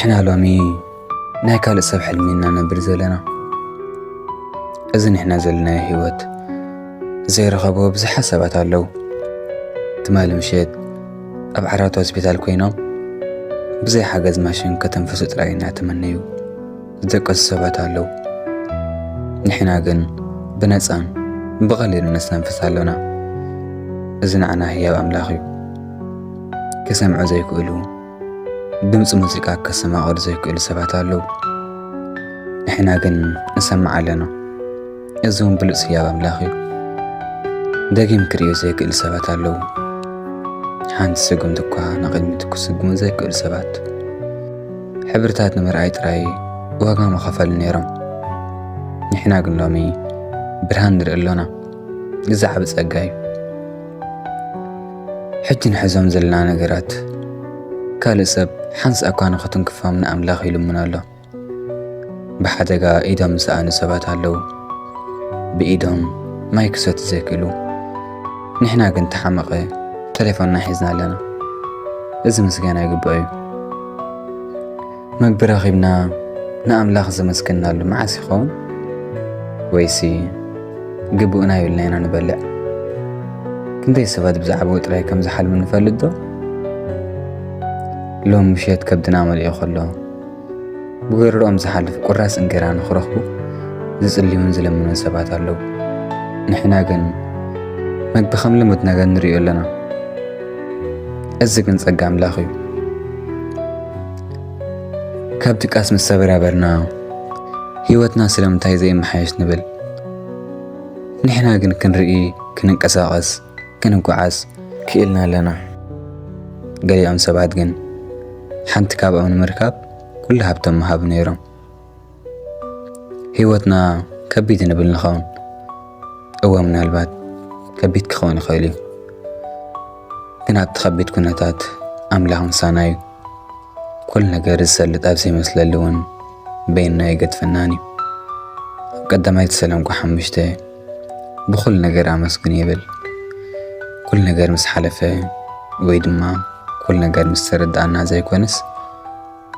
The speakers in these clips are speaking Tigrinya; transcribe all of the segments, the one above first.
ንሕና ሎሚ ናይ ካልእ ሰብ ሕልሚ ኢና ነብር ዘለና። እዚ ንሕና ዘለናዮ ህይወት ዘይረኸብዎ ብዙሓት ሰባት ኣለዉ። ትማሊ ምሸት ኣብ ዓራት ሆስፒታል ኮይኖም ብዘይ ሓገዝ ማሽን ከተንፍሱ ጥራይ እናተመነዩ ዝደቀሱ ሰባት ኣለዉ። ንሕና ግን ብነጻን ብቐሊሉ ነስተንፍስ ኣሎና። እዚ ንዓና ህያብ ኣምላኽ እዩ። ክሰምዑ ዘይክእሉ ድምፂ ሙዚቃ ከሰማቕሩ ዘይክእሉ ሰባት ኣለዉ። ንሕና ግን ንሰምዕ ኣለና። እዚ እውን ብሉፅ ህያብ ኣምላኽ እዩ። ደጊም ክርእዩ ዘይክእሉ ሰባት ኣለዉ። ሓንቲ ስጉምቲ እኳ ንቕድሚት ክስጉሙ ዘይክእሉ ሰባት። ሕብርታት ንምርኣይ ጥራይ ዋጋ ምኸፈሉ ነይሮም። ንሕና ግን ሎሚ ብርሃን ንርኢ ኣሎና። እዚ ዓቢ ጸጋ እዩ። ሕጂ ንሕዞም ዘለና ነገራት ካልእ ሰብ ሓንሳእ እኳ ንኽትንክፎም ንኣምላኽ ይልምኖ ኣሎ። ብሓደጋ ኢዶም ዝሰኣኑ ሰባት ኣለዉ። ብኢዶም ማይ ክሰቱ ዘይክእሉ። ንሕና ግን ተሓመቐ ቴሌፎንና ሒዝና ኣለና። እዚ ምስጋና ይግብኦ እዩ። መግቢ ረኺብና ንኣምላኽ ዘመስገናሉ መዓስ ይኸውን? ወይሲ ግቡእና ይብልና ኢና ንበልዕ? ክንደይ ሰባት ብዛዕባኡ ጥራይ ከም ዝሓልሙ ንፈልጥ ዶ? ሎም ምሸት ከብድና መሊኡ ከሎ፣ ብጎረርኦም ዝሓልፍ ቁራስ እንጌራ ንኽረኽቡ ዝጽልዩን ዝለምኑን ሰባት ኣለዉ። ንሕና ግን መግቢ ከም ልሙድ ነገር ንርእዮ ኣለና። እዚ ግን ጸጋ ኣምላኽ እዩ። ካብ ድቃስ ምስ ተበራበርና፣ ህይወትና ስለምንታይ ዘይመሓየሽ ንብል። ንሕና ግን ክንርኢ፣ ክንንቀሳቐስ፣ ክንጓዓዝ ክኢልና ኣለና። ገሊኦም ሰባት ግን ሓንቲ ካብኦም ንምርካብ ኩሉ ሃብቶም ምሃቡ ነይሮም። ህይወትና ከቢድ ንብል ንኸውን። እወ፣ ምናልባት ከቢድ ክኸውን ይኽእል እዩ። ግን ኣብቲ ከቢድ ኩነታት ኣምላኽ ምሳና እዩ። ኩሉ ነገር ዝሰልጥ ኣብ ዘይመስለሉ እውን በይንና ኣይገድፈናን እዩ። ኣብ ቀዳማይ ተሰሎንቄ ሓሙሽተ ብኹሉ ነገር ኣመስግኑ ይብል። ኩሉ ነገር ምስ ሓለፈ ወይ ድማ ኩሉ ነገር ምስ ተረዳእና ዘይኮነስ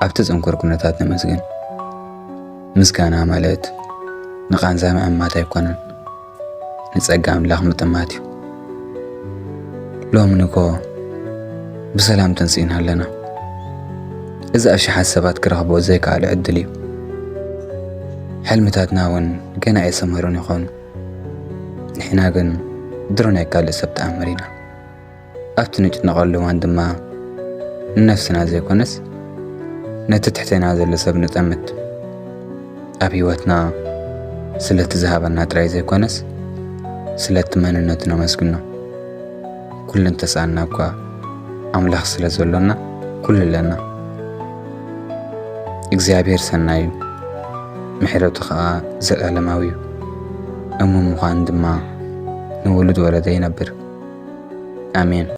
ኣብቲ ጽንኩር ኩነታት ነመስግን። ምስጋና ማለት ንቓንዛ ምዕማት ኣይኮነን፣ ንጸጋ ኣምላኽ ምጥማት እዩ። ሎሚ ንግሆ ብሰላም ተንሲእና ኣለና። እዚ ኣሽሓት ሰባት ክረኽብዎ ዘይከኣሉ ዕድል እዩ። ሕልምታትና እውን ገና ኣይሰመሩን ይኾኑ። ንሕና ግን ድሮ ናይ ካልእ ሰብ ተኣምር ኢና። ኣብቲ ንጭነቐሉ እዋን ድማ ንነፍስና ዘይኮነስ ነቲ ትሕቴና ዘሎ ሰብ ንጠምት። ኣብ ህይወትና ስለቲ ዝሃበና ጥራይ ዘይኮነስ ስለቲ መንነቱ ነመስግኖ። ኩሉ እንተሰኣንና እኳ ኣምላኽ ስለ ዘሎና ኩሉ ኣለና። እግዚኣብሔር ሰናይ እዩ፣ ምሕረቱ ኸኣ ዘለዓለማዊ እዩ። እሙን ምዃን ድማ ንውሉድ ወለዶ ይነብር። ኣሜን።